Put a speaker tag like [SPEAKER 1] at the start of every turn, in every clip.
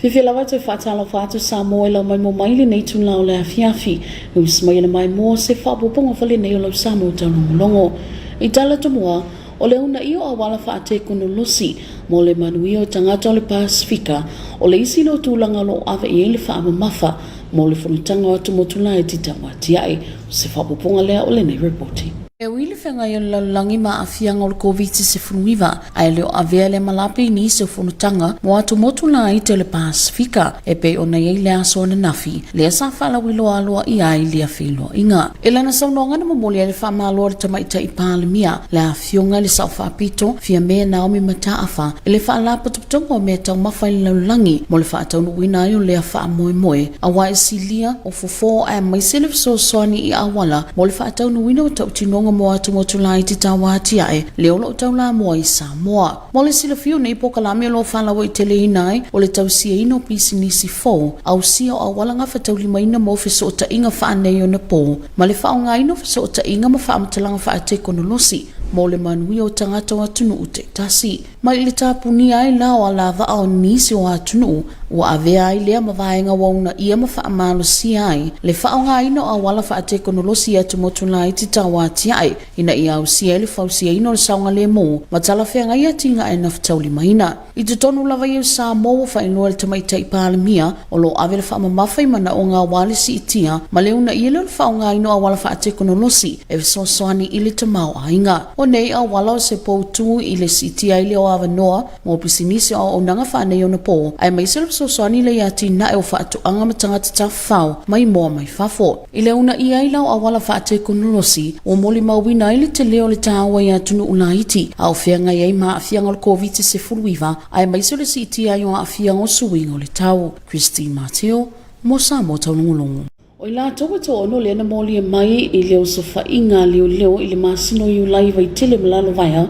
[SPEAKER 1] Fiafia lava e toe faatalofa atu Samoa i lau maimoa mai lenei itula o le afiafi. E usi mai e le maimoa se faaopoopoga fale nei o lau Samoa taulogologo. I tala tomua, o le uunaia o auala faatekonolosi mo le manuia o tagata o le Pasefika, o le isi lea o tulaga o lo o ave i ai le faamamafa mo le fonotaga o atumotu laiti tauatiae. O se faaopoopoga lea o lenei repoti. E ui i le feagai o le lalolagi ma aafiaga o le Koviti-19, ae le o avea lea malape i nisi o fonotaga mo atumotu laiti o le Pasefika e pei ona i ai le aso ananafi lea sa faalauiloa aloaia ai lea feiloaiga. I lana saunoaga na momoli ai le faamalo a le Tamaitai Palemia, le Afioga i le Sao Faapito, Fiame Naomi Mataafa, i le Faalapotopotoga o Mea Taumafa i le Lalolagi mo le faataunuuina ai o lea faamoemoe aua e silia o fofo aemaise le fesoasoani i auala mo le faataunuuina o tautinoga mo atumotu laiti tauatiae lea o lo o taulamua i Samoa. Mo le silafia o nei polokalame o lo o faalauaiteleina ai o le tausiaina o pisinisi fou, ausia o auala gafataulimaina mo fesootaiga faaneionapo ma le faaaogaina o fesootaiga ma faamatalaga faatekonolosi mo le manuia o tagata o atunuu taitasi. Mai i le tapunia ai la o alavaa o nisi o atunuu, ua avea ai lea ma vaega ua uunaia ma faamalosia ai le faaaogaina o auala faatekonolosi i atumotu laiti tauatiae ina ia ausia ai le fausiaina o le saogalemu ma talafeagai atinae nafetaulimaina. I totonu lava ia o Samoa ua faailoa e le Tamaitai Palemia o lo o ave le faamamafa i manaoga aua le siitia ma le uunaia lea o le faaaogaina o auala faatekonolosi e fesoasoani i le tamaoaiga. O nei auala o se poutu i le siitia ai lea o avanoa mo pisinisi o auaunaga faaneionapo aemaise o le fesoasoani lea i atinae o faatoaga ma tagata tafafao maimoa mai fafo. I le uunaia ai la o auala faatekonolosi, ua molimauina ai le tele o le taua i atunuu laiti a o feagai ai ma aafiaga o le Koviti-19 aemaise o le siitia ai o aafiaga o suiga o le tau. Christine Mateo, mo Samoa Taulogologo. O i latou e toaono lea na molia mai i le osofaiga a leoleo i le masina o Iulai i Vaitele ma Lalovaea,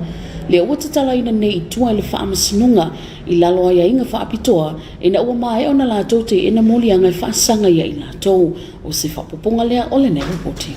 [SPEAKER 1] lea ua tatalaina nei i tua i le faamasinoga i lalo o aiaiga faapitoa ina ua maea ona latou teena moliaga e faasaga ia i latou. O se faaopoopoga lea o lenei lipoti.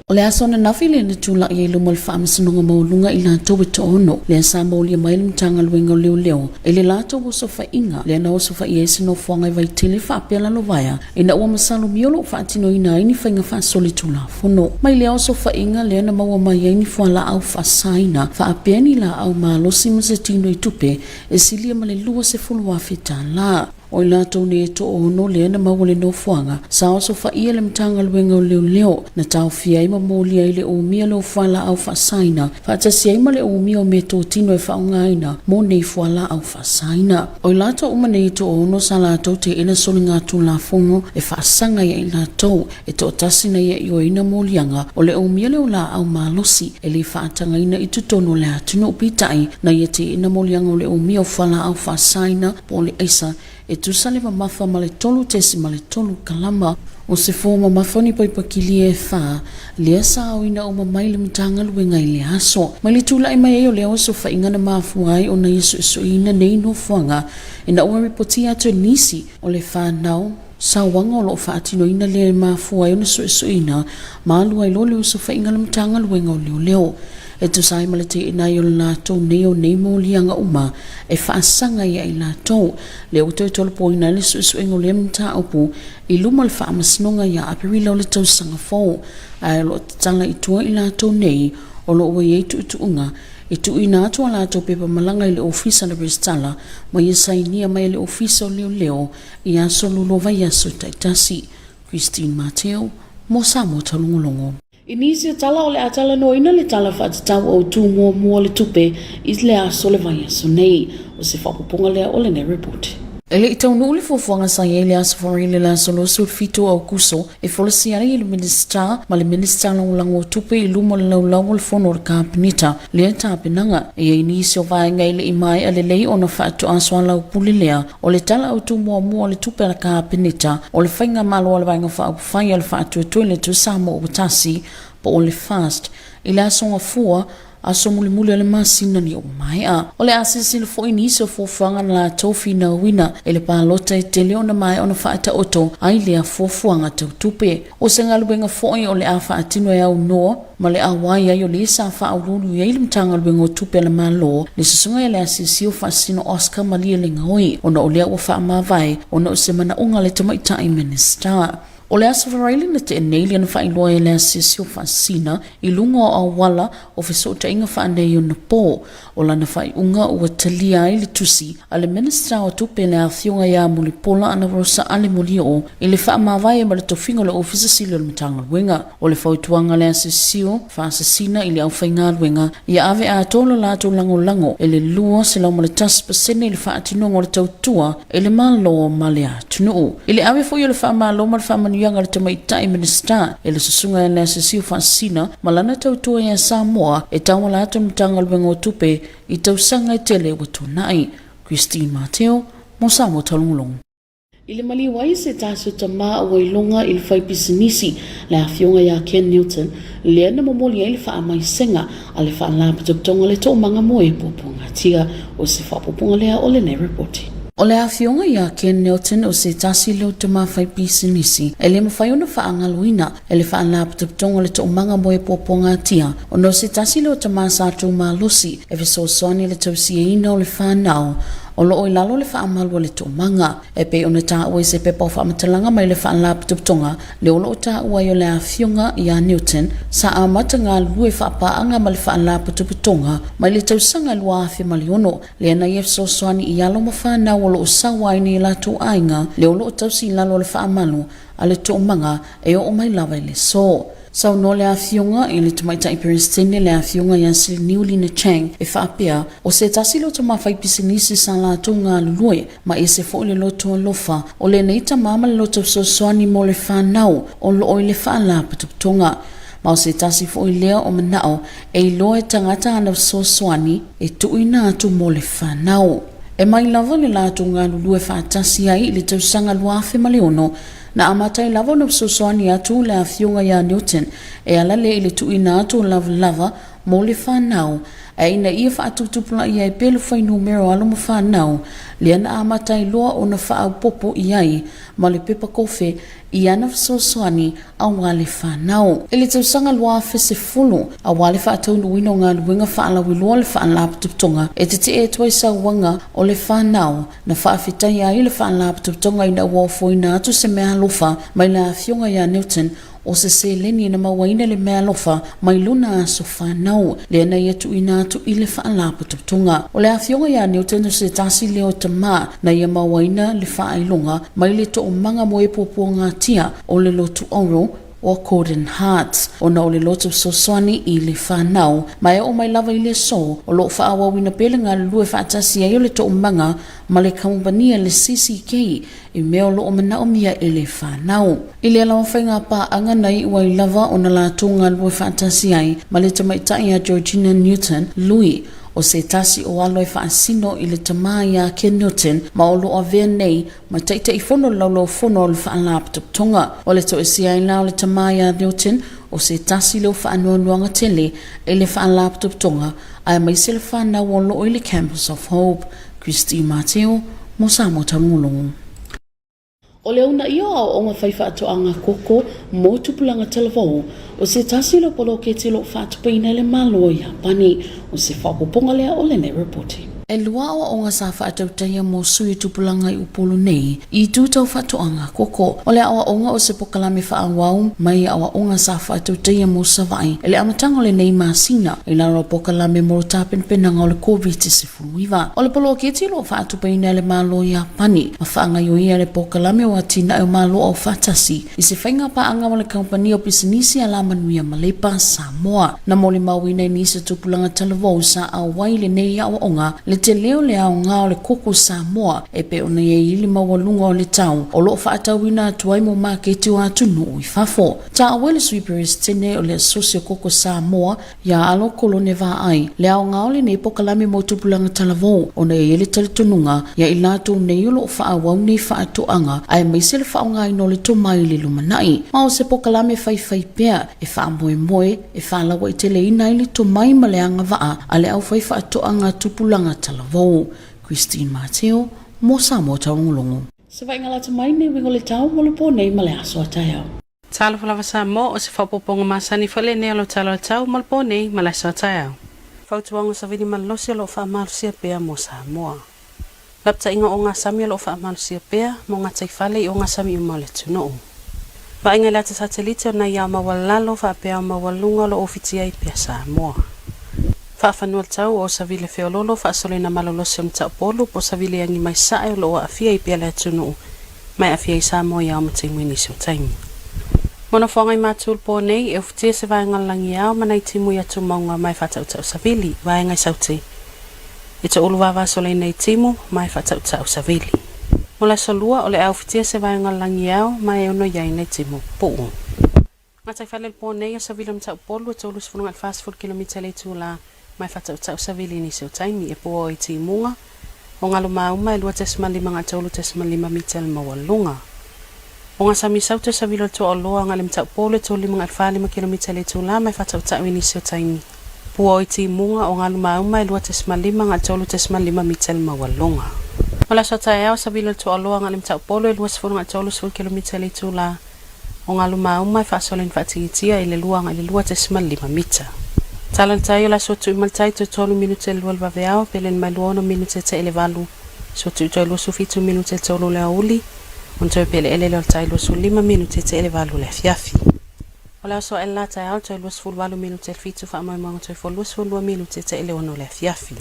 [SPEAKER 1] O le aso ananafi lea na tulai ai luma o le Faamasinoga Maualuga i latou e toaono lea sa molia mai le Matagaluega o Leoleo i le latou osofaiga lea na osofaia ai se nofoaga i Vaitele faapea Lalovaea ina ua masalomia o lo o faatinoina ai ni faiga faasolitulafono. Mai lea osofaiga lea na maua mai ai ni fualaau faasaina faapea ni laau malosi ma se tino i tupe e silia ma le $20,000. O i latou nei e toaono lea na maua le nofoaga, sa osofaia le Matagaluega o Leoleo, na taofia ai ma molia ai le umia lea o fualaau faasaina, faatasi ai ma le umia o meatotino e faaaogaina mo nei fualaau faasaina. O i latou uma nei e toaono sa latou teena soligatulafono e faasaga ia i latou e toatasi na ia ioeina moliaga o le umia lea o laau malosi e le faatagaina i totonu o le atunuu peitai na ia teena moliaga o le umia o fualaau faasaina po o le aisa e tusa le mamafa ma le 3.3 kalama. O se fua mamafa o ni paipa kilia e fa lea sa aoina uma mai le Matagaluega i le aso. Mai le tulai mai ai o lea osofaiga na mafua ai ona ia suesueina nei nofoaga ina ua ripotia atu e nisi o le whanau sauaga o lo o faatinoina lea e mafua ai ona suesueina ma alu ai loa le osofaiga a le Matagaluega o Leoleo e tusa ai ma le teena ai o le latou nei o nei moliaga uma e faasaga ia i latou lea ua toe tolopoina ai le suesuega o lea mataupu i luma o le Faamasinoga ia Aperila o le tausaga fou ae o lo o tatala i tua i latou nei o lo o ua i ai tuutuuga e tuuina atu a latou pepa malaga i le Ofisa o le Resitala ma ia sainia mai e le Ofisa o Leoleo i aso lua vaiaso taitasi. Christine Mateo, mo Samoa Taulogologo. I nisi o tala o le a talanoaina le Tala Faatatau Autu Muamua o le Tupe i le aso o le vaiaso nei. O se faaopoopoga lea o lenei repoti. E le i taunuu le fuafuaga sa i ai le Aso Faraile le aso 27 o Aokuso e folasia ai e le Minisita ma le Minisita Lagolago o Tupe i luma o le laulau o le Fono a le Kapeneta lea tapenaga. E i ai nisi o vaega e le i maea lelei ona faatoa soalaupule lea O le Tala Autu Muamua o le Tupe a le Kapeneta, o le Faigamalo a le Vaega Faaupufai a le Faatuatua i le Atua Samoa ua Tasi, po o le FAST, i le Aso Gafua, aso mulimuli o le masina nei ua maea. O le a silasila foi nisi o fuafuaga na latou finauina i le palota e tele ona maea ona faataoto ai lea fuafuaga tau tupe. O se galuega foi o le a faatino e aunoa ma le auai ai o le sa faauluulu i ai le Matagaluega o Tupe a le Malo, le Susuga ia le Asiasi o Faasino Oscar Malielegaoi, ona o lea ua faamavae ona o se manaoga a le Tamaitai Minisita. O le Aso Faraile na tea nei lea na faailoa ai e le Asiasi o Faasina i luga o auala o fesootaiga faaneionapo o lana faaiuga ua talia ai le tusi a le Minisita o Tupe le Afioga ia Mulipola Anarosa Ale Molioo i le faamavae ma le tofiga o le Ofisa Sili o le Matagaluega. O le fautuaga a le Asiasio Faasasina i le aufaigaluega ia ave atoa lo latou lagolago i le 201% i le faatinoga o le tautua i le Malo ma le atunuu. I le ave foi o le faamalo ma le faamanuiaga a le Tamaitai Minisita i le Susuga ia Leasisiu Faasisina ma lana tautua ia Samoa e tauala atu i le Matagaluega o Tupe i tausaga e tele ua tuanai. Christine Mateo, mo Samoa Taulogologo. I le maliu ai se tasi o tama ua iloga i le faipisinisi, le afioga ia Ken Newton, lea na momoli ai le faamaisega a le Faalapotopotoga le Toomaga mo e Puapuagatia. O se faaopoopoga lea o lenei repoti. O le afioga ia Ken Newton o se tasi leo tama faipisinisi e le mafai ona faagaloina e le Faalapotopotoga le Toomaga mo e Puapuagatia ona o se tasi leo tama sa tou malosi e fesoasoani i le tausiaina o le fanau o lo o i lalo o le faamalu a le Toomaga. E pei ona taua i se pepa o faamatalaga mai le Faalapotopotoga lea o lo o taua ai o le afioga ia Newton sa amata galulue faapaaga ma le Faalapotopotoga mai le tausaga 2006 lea na ia fesoasoani i alo ma fanau o lo o saua ai nei latou aiga lea o lo o tausi i lalo o le faamalu a le Toomaga e oo mai lava i le aso. Saunoa le Afioga i le Tamaitai Peresetene le Afioga ia Siliniu Lina Chang e faapea, o se tasi leo tama faipisinisi sa latou galulue ma ese foi le loto alofa o lenei tama ma le loto fesoasoani mo le fanau o lo o i le Faalapotopotoga. Ma o se tasi foi lea o manao e iloa e tagata ana fesoasoani e tuuina atu mo le fanau. E mai lava le latou galulue faatasi ai i le tausaga 2006, Na amata ai lava ona fesoasoani atu le afioga ia Newton e ala lea i le tuuina atu o lavalava mo le fanau, ae ina ia faatuputupulaia ai pea le fuainumera o alo ma fanau, lea na amata ai loa ona faaopoopo i ai ma le pepa kofe i ana fesoasoani aua le fanau. I le tausaga 2010, aua le faataunuuina o galuega faalauiloa a le Faalapotopotoga e tetee atu ai sauaga o le fanau, Na faafetaia ai le Faalapotopotoga ina ua ofoina atu se meaalofa mai le afioga ia Newton o se seleni na mauaina le meaalofa mai lona aso fanau, lea na ia tuuina atu i le Faalapotopotoga. O le afioga ia Newton o se tasi lea o tama na ia mauaina le faailoga mai le toomaga mo e puapuagatia o le lotu Oral o Cordon Hearts ona o le loto fesoasoani i le fanau ma e oo mai lava i le aso o lo o faaauauina pea le galulue faatasi ai o le toomaga ma le kamupani a le CCK i mea o lo o manaomia e le fanau. I lea lava faiga paaga na iu ai lava ona latou galulue faatasi ai ma le tamaitai a Georgina Newton, Lui, o se tasi o alo e faasino i le tama ia Ken Newton ma o lo o avea nei ma Taitaifono le Laulaufono o le Faalapotopotoga. O le toesea ai la o le tama ia Newton o se tasi leo faanoanoaga tele i le Faalapotopotoga aemaise le fanau o lo o i le Campus of Hope. Christy Mateo, mo Samoa Taulogologo. O le uunaia o aoaoga faifaatoaga koko mo tupulaga talavou o se tasi leo poloketi o lo o faatupeina e le Malo o Iapani. O se faaopoopoga lea o lenei repoti. E lua aoaoga sa faatautaia mo sui tupulaga i Upolu nei i itu tau faatoaga koko. O le aoaoga o se pokalame faaauau mai aoaoga sa faatautaia mo Savaii i le amataga o lenei masina i lalo o pokalame mo le tapenapenaga o le Koviti-19. O le poloketi o lo o faatupeina e le Malo o Iapani ma faagaioia e le Pokalame o Atinae o Malo Aufaatasi i se faiga paaga ma le Kamupani o Pisinisi Alamanuia Malepa Samoa. Na molimauina i nisi o tupulaga talavou sa auai i lenei aoaoga le Le tele o le aoga o le koko Samoa e pei ona i ai le maualuga o le tau o lo o faatauina atu ai mo maketi o atunuu i fafo. Taua e le Sui Peresetene o le Asosi o Koko Samoa iā Alo Kolone Vaai le aoga o lenei pokalame mo tupulaga talavou ona e i ai le talitonuga ia i latou nei o lo o faaauau nei faatoaga aemaise le faaaogaina o le tomai i le lumanai. Ma o se pokalame faifai pea e faamoemoe e faalauaiteleina ai le tomai ma le agavaa a le aufaifaatoaga tupulaga talavou. Christine Mateo, mo Samoa Taulogologo. Se vaaiga lata mai nei uiga o le tau mo le po nei ma le aso a taeao.
[SPEAKER 2] Talofa lava Samoa, o se faaopoopoga masani foi lenei o lau tala o le tau mo le po nei ma le aso a taeao. Fautuaga Savili Malolosi o lo o faamalosia pea mo Samoa. Lapataiga ogasami o lo o faamalosia pea mo gataifale i ogasami uma o le atunuu. Vaaiga i le ata satelite o nai ao maualalo faapea ao maualuga o lo o ufitia ai pea Samoa. Faafanua le tau o Savile Feololo faasolena malolosi o Mataupolu po o Savile Agi mai Sae o lo o aafia ai pea le atunuu ma e aafia ai Samoa i ao ma taimi i nisi o taimi. Mo nofoaga i Matu le po nei, e ufitia se vaega o le lagi ao ma nai timu i atumauga ma e faatautau savili, vaega i Saute. E toulu vavasoleina i timu ma e faatautau savili. Mo le aso lua, o le a ufitia se vaega o le lagi ao ma e ono i ai nai timu pupuu. Gataifale le po nei o savili o Mataupolu e 30 i le 40 kilomita i le itula ma e faatautau savili i nisi o taimi e pua i timuga o Galomauma e 2.5 3.5 mita le maualuga. O gasami Saute o savili o le Tuaoloa agai le Mataupolu e 3.45 kilomita i le itula ma e faatautau i nisi o taimi pua o i timuga o Galumauma e 2.5 3.5 mita le maualuga. O le aso a taeao, savili o le Tuaoloa agai le Mataupolu e 20 30 kilomita i le itula o Galumauma e faasoleni faatigitia i le 2 agai le 2.5 mita. Tala le tai o le aso Tuimaletai toe 3 minute i le 2 i le vaveao, peleni mai 26 minute te i le 8, sua tuu toe 27 minute i le 3 i le aoauli, ona toe peleele lea o le tai 25 minute te i le 8 i le afiafi. O le aso ae le la taeao toe 28 minute i le 7 faamoemoega toe fua 22 minute te i le 6 i le afiafi.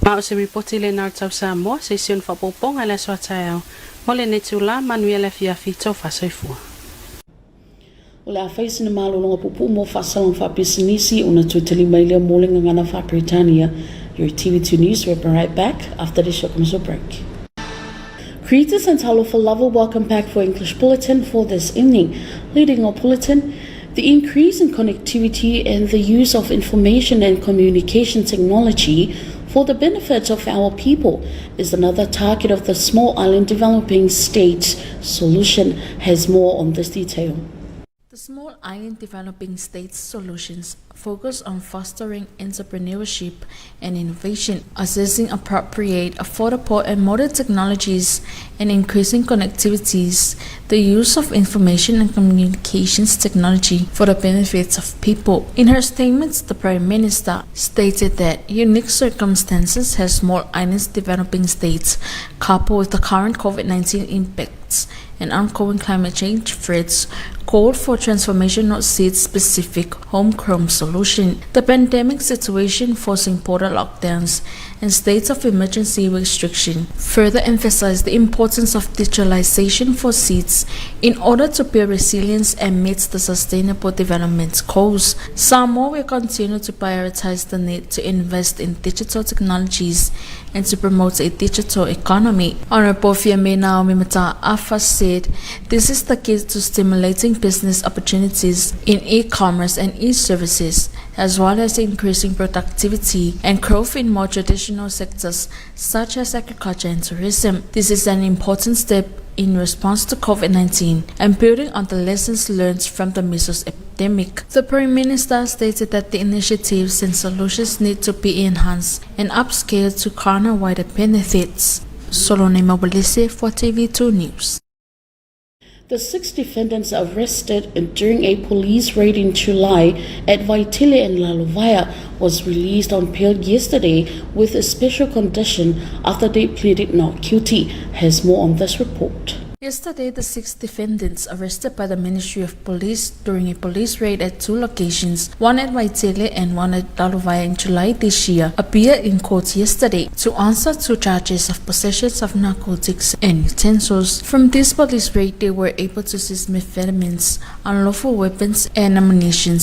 [SPEAKER 2] Ma o se ripoti lena o le Tau Samoa, se isi ona faaopoopoga i le aso a taeao. Mo lenei itula, manuia le afiafi, tofa soifua.
[SPEAKER 1] O le a fai sina malologa puupuu mo faasalaga faapisinisi ona toe tali mai lea mo le gagana faa-Peretania. Your TV2 News will be right back after this short commercial break. Greetings and talofa lava, welcome back for English Bulletin for this evening. Leading our bulletin, the increase in connectivity and the use of information and communication technology for the benefit of our people is another target of the small island developing state solution. Has more on this detail.
[SPEAKER 3] The Small Island Developing States Solutions focus on fostering entrepreneurship and innovation, assessing appropriate, affordable, and modern technologies, and increasing connectivities, the use of information and communications technology for the benefits of people. In her statements, the Prime Minister stated that unique circumstances has small islands developing states, coupled with the current COVID-19 impacts and ongoing climate change threats, called for transformational seed-specific homegrown solution. The pandemic situation forcing border lockdowns and states of emergency restriction further emphasized the importance of digitalization for seeds in order to build resilience and meet the sustainable development goals. Samoa will continue to prioritize the need to invest in digital technologies and to promote a digital economy. Honorable Fiame Naomi Mata'afa said this is the key to stimulating business opportunities in e-commerce and e-services, as well as increasing productivity and growth in more traditional sectors such as agriculture and tourism. This is an important step in response to COVID-19 and building on the lessons learned from the measles epidemic. The Prime Minister stated that the initiatives and solutions need to be enhanced and upscaled to garner wider benefits. Solone Mabolese for TV2 News.
[SPEAKER 1] The 6 defendants arrested during a police raid in July at Vaitele and Lalovaea was released on bail yesterday with a special condition after they pleaded not guilty. Has more on this report.
[SPEAKER 3] Yesterday, the 6 defendants arrested by the Ministry of Police during a police raid at 2 locations, one at Vaitele and one at Lalovaea in July this year, appeared in court yesterday to answer to charges of possession of narcotics and utensils. From this police raid, they were able to seize methamphetamines, unlawful weapons, and ammunition.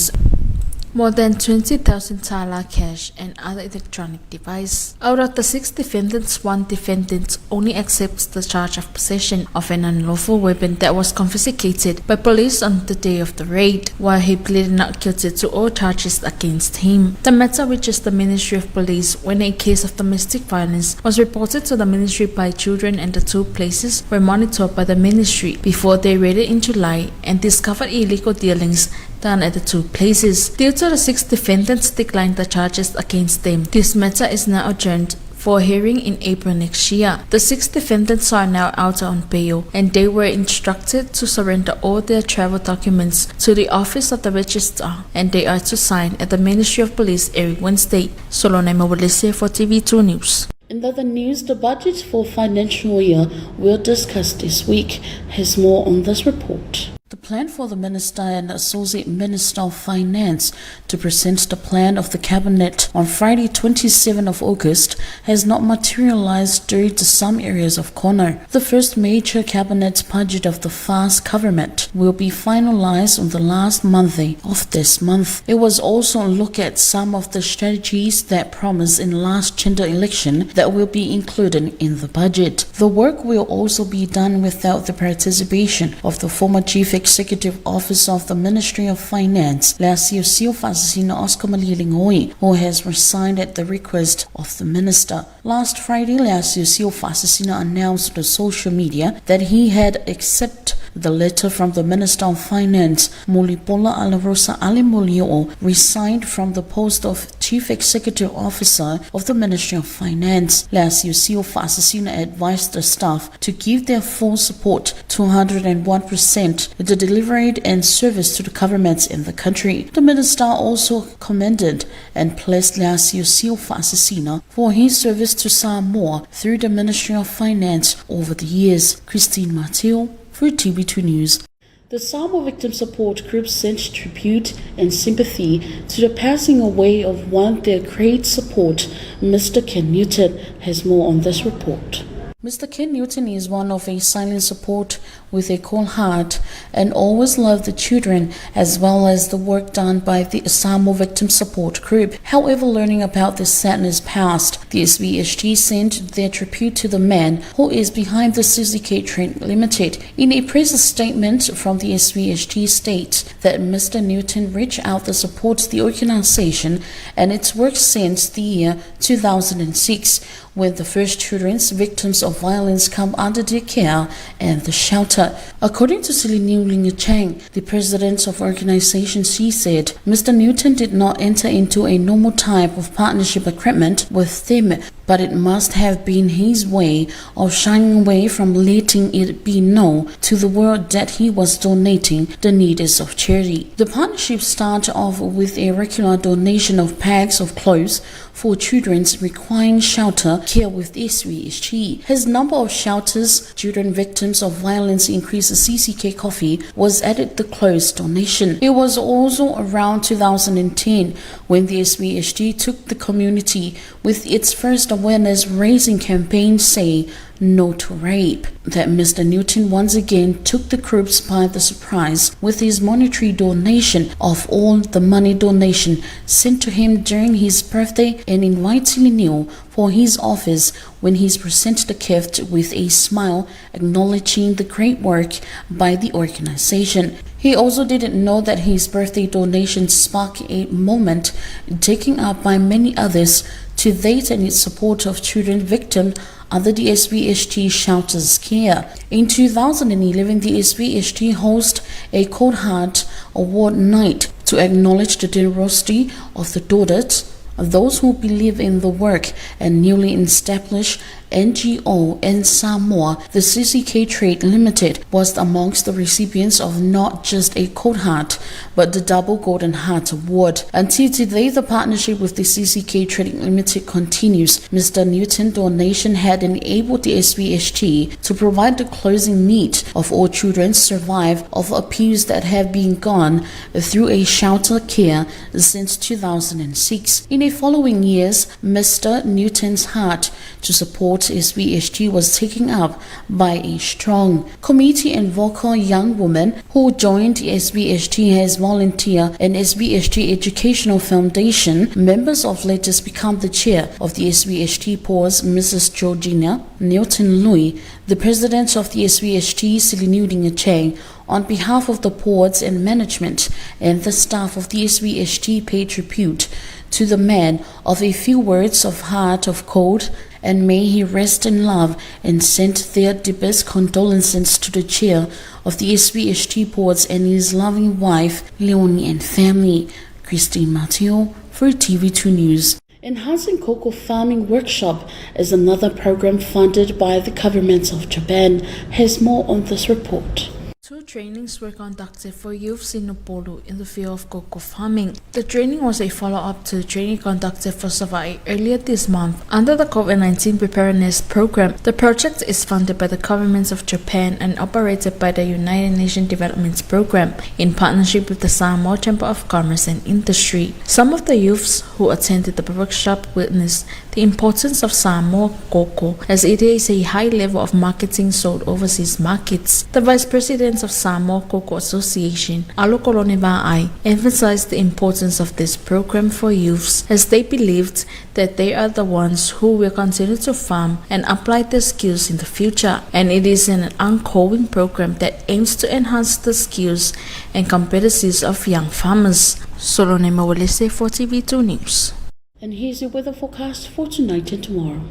[SPEAKER 3] More than 20,000 tala cash and other electronic device. Out of the 6 defendants, 1 defendant only accepts the charge of possession of an unlawful weapon that was confiscated by police on the day of the raid, while he pleaded not guilty to all charges against him. The matter reaches the Ministry of Police when a case of domestic violence was reported to the ministry by children, and the 2 places were monitored by the ministry before they raided in July and discovered illegal dealings done at the 2 places. Due to the 6 defendants declined the charges against them, this matter is now adjourned for hearing in April next year. The 6 defendants are now out on bail, and they were instructed to surrender all their travel documents to the office of the registrar, and they are to sign at the Ministry of Police every Wednesday. Solone Mobolese for TV2 News.
[SPEAKER 1] In other news, the budget for financial year we'll discuss this week. Has more on this report. The plan for the Minister and Associate Minister of Finance to present the plan of the Cabinet on Friday 27 of August has not materialized due to some areas of corner. The first major Cabinet budget of the FAST government will be finalized on the last Monday of this month. It was also a look at some of the strategies that promised in last gender election that will be included in the budget. The work will also be done without the participation of the former Chief Executive Officer of the Ministry of Finance, Leasiosio Fa'asasina Oscar Malielegaoi, who has resigned at the request of the minister. Last Friday, Leasiosio Fa'asasina announced on social media that he had accepted the letter from the Minister of Finance, Mulipola Alarosa Alimolio, resigned from the post of Chief Executive Officer of the Ministry of Finance. Leasiosio Fa'asasina advised the staff to give their full support, 201%, to the delivery and service to the governments in the country. The minister also commended and blessed Leasiosio Fa'asasina for his service to Samoa through the Ministry of Finance over the years. Christine Mateo for TV2 News. The Samoa Victim Support Group sent tribute and sympathy to the passing away of one of their great support, Mr. Ken Newton, has more on this report. Mr. Ken Newton is one of a silent support with a cold heart and always loved the children as well as the work done by the Samoa Victim Support Group. However, learning about this sadness past, the SVSG sent their tribute to the man who is behind the CCK Trade Limited. In a press statement from the SVSG states that Mr. Newton reached out to support the organization and its work since the year 2006, when the first children's victims of violence come under their care and the shelter. According to Siliniu Ling Chang, the president of organization, she said Mr. Newton did not enter into a normal type of partnership agreement with them, but it must have been his way of shying away from letting it be known to the world that he was donating the needs of charity. The partnership started off with a regular donation of packs of clothes for children requiring shelter care with SVSG. His number of shelters, children victims of violence increased. CCK Coffee was added the clothes donation. It was also around 2010 when the SVSG took the community with its first awareness raising campaign, Say No to Rape, that Mr. Newton once again took the groups by the surprise with his monetary donation of all the money donation sent to him during his birthday and inviting Neil for his office when he presented the gift with a smile, acknowledging the great work by the organization. He also didn't know that his birthday donation sparked a moment taken up by many others to date and its support of children victims under the SVSG Shelters Care. In 2011, the SVSG hosted a Cold Heart Award night to acknowledge the generosity of the daughters, those who believe in the work and newly established NGO in Samoa. The CCK Trade Limited was amongst the recipients of not just a Cold Heart, but the Double Golden Heart Award. Until today, the partnership with the CCK Trading Limited continues. Mr. Newton's donation had enabled the SVSG to provide the closing need of all children survive of abuse that have been gone through a shelter care since 2006. In the following years, Mr. Newton's heart to support support SBST was taken up by a strong committee and vocal young woman who joined SBST as volunteer and SBST Educational Foundation members of latest become the chair of the SBST Boards, Mrs. Georgina Newton Louis, the president of the SBST, Siliniu Chang, on behalf of the boards and management and the staff of the SBST, paid tribute to the man of a few words of heart of gold, and may he rest in love, and sent their deepest condolences to the chair of the SBST boards and his loving wife, Leonie, and family. Christine Mateo for TV2 News. Enhancing Cocoa Farming Workshop is another program funded by the government of Japan. Has more on this report.
[SPEAKER 3] Two trainings were conducted for youths in Upolu in the field of cocoa farming. The training was a follow-up to the training conducted for Savai earlier this month under the COVID-19 preparedness program. The project is funded by the government of Japan and operated by the United Nations Development Program in partnership with the Samoa Chamber of Commerce and Industry. Some of the youths who attended the workshop witnessed the importance of Samoa cocoa as it is a high level of marketing sold overseas markets. The Vice President of Samoa Cocoa Association, Alo Kolonevaai, emphasized the importance of this program for youths as they believed that they are the ones who will continue to farm and apply their skills in the future. And it is an ongoing program that aims to enhance the skills and competencies of young farmers. Solone Mawalese for TV2 News.
[SPEAKER 1] And here's your weather forecast for tonight and tomorrow.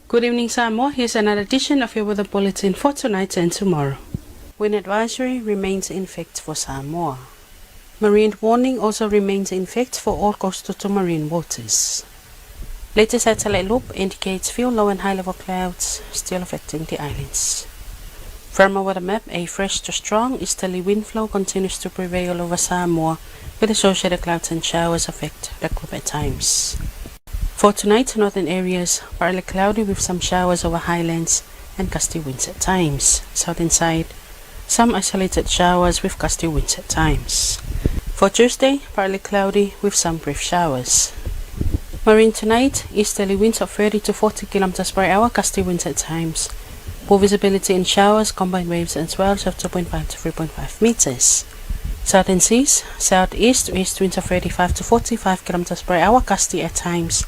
[SPEAKER 2] Good evening, Samoa. Here's another edition of your weather bulletin for tonight and tomorrow. Wind advisory remains in effect for Samoa. Marine warning also remains in effect for all coastal to marine waters. Latest satellite loop indicates few low and high level clouds still affecting the islands. From our weather map, a fresh to strong easterly wind flow continues to prevail over Samoa, with associated clouds and showers affect the group at times. For tonight, northern areas partly cloudy with some showers over highlands and gusty winds at times. Southern side, some isolated showers with gusty winds at times. For Tuesday, partly cloudy with some brief showers. Marine tonight, easterly winds of 30 to 40 kilometers per hour, gusty winds at times. Poor visibility in showers, combined waves and swells of 2.5 to 3.5 meters. Southern seas, southeast to east winds of 35 to 45 kilometers per hour, gusty at times.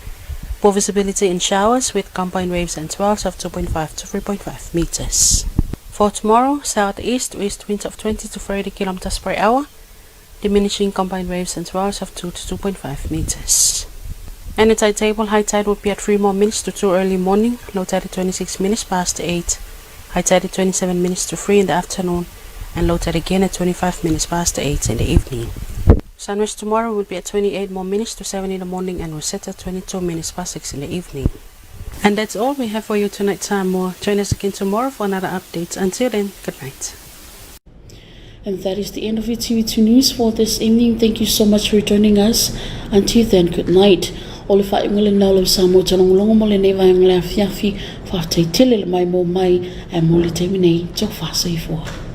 [SPEAKER 2] Poor visibility in showers with combined waves and swells of 2.5 to 3.5 meters. For tomorrow, southeast to east winds of 20 to 30 kilometers per hour, diminishing combined waves and swells of 2 to 2.5 meters. And the tide table, high tide will be at 3 more minutes to 2 early morning, low tide at 26 minutes past 8, high tide at 27 minutes to 3 in the afternoon, and low tide again at 25 minutes past 8 in the evening. Sunrise tomorrow will be at 28 more minutes to 7 in the morning and will set at 22 minutes past 6 in the evening. And that's all we have for you tonight, Samoa. Join us again tomorrow for another update. Until then, good night.
[SPEAKER 1] And that is the end of your TV2 News for this evening. Thank you so much for joining us. Until then, good night. O le faaiuga lenā o lau Samoa talogologo mo lenei vaega o le afiafi, faafetai tele le maimoa mai ae mo le taimi nei, tofa soifua.